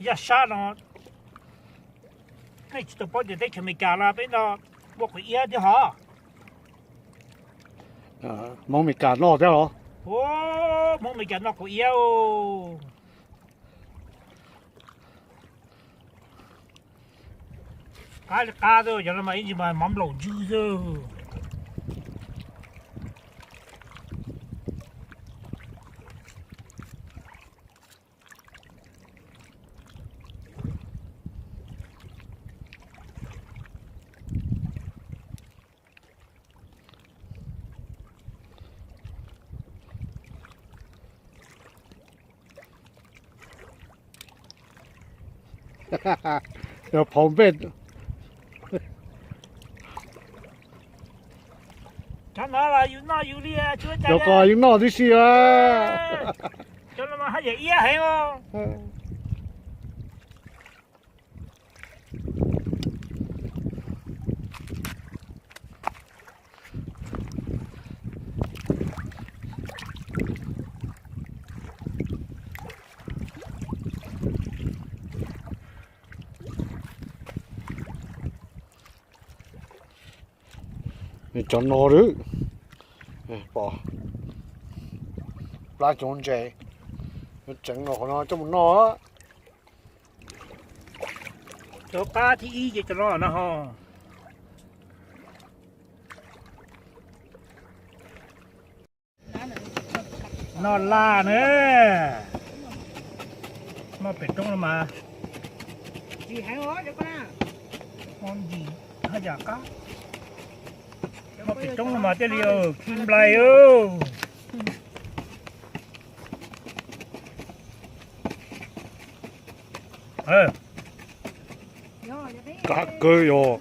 Yog sab no, nej tsis tau paub tias teb chaws Amelikas no peb no muaj quav iab thiab hov. Hmoob Amelikas noj thiab los? Hmoob Amelikas noj quav iab. Qab li qab xwb, cov no mas ib ntsis mas mov nplaum ntswg xwb. Yog phov npej. Cov no los yus noj yus li, yus ko yus noj tib si. Cov no mas haj yam iab heev os. Cov no lawm, pom plab cov ntses, tseev los qhov no coj mus noj. Cov qab thib ib ces cov no no ho. Noj laj na. Noj pem roob no mas. Noj ntsis haj yam qab. Noj pem roob no mas thiaj li khi nplai. Qab kawg yog.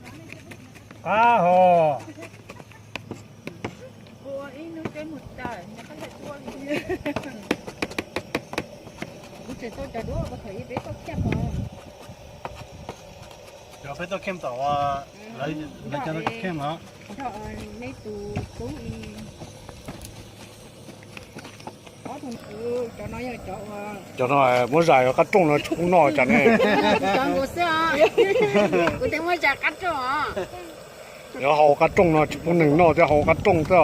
Qab ho. Cov peb tuaj kheej tom, lawv cov no kheej no. Cov no muab zais qab rooj no tsis pub noj cas ne. Yuav hau qab rooj no tsis pub neeg noj thiab hau qab rooj xwb.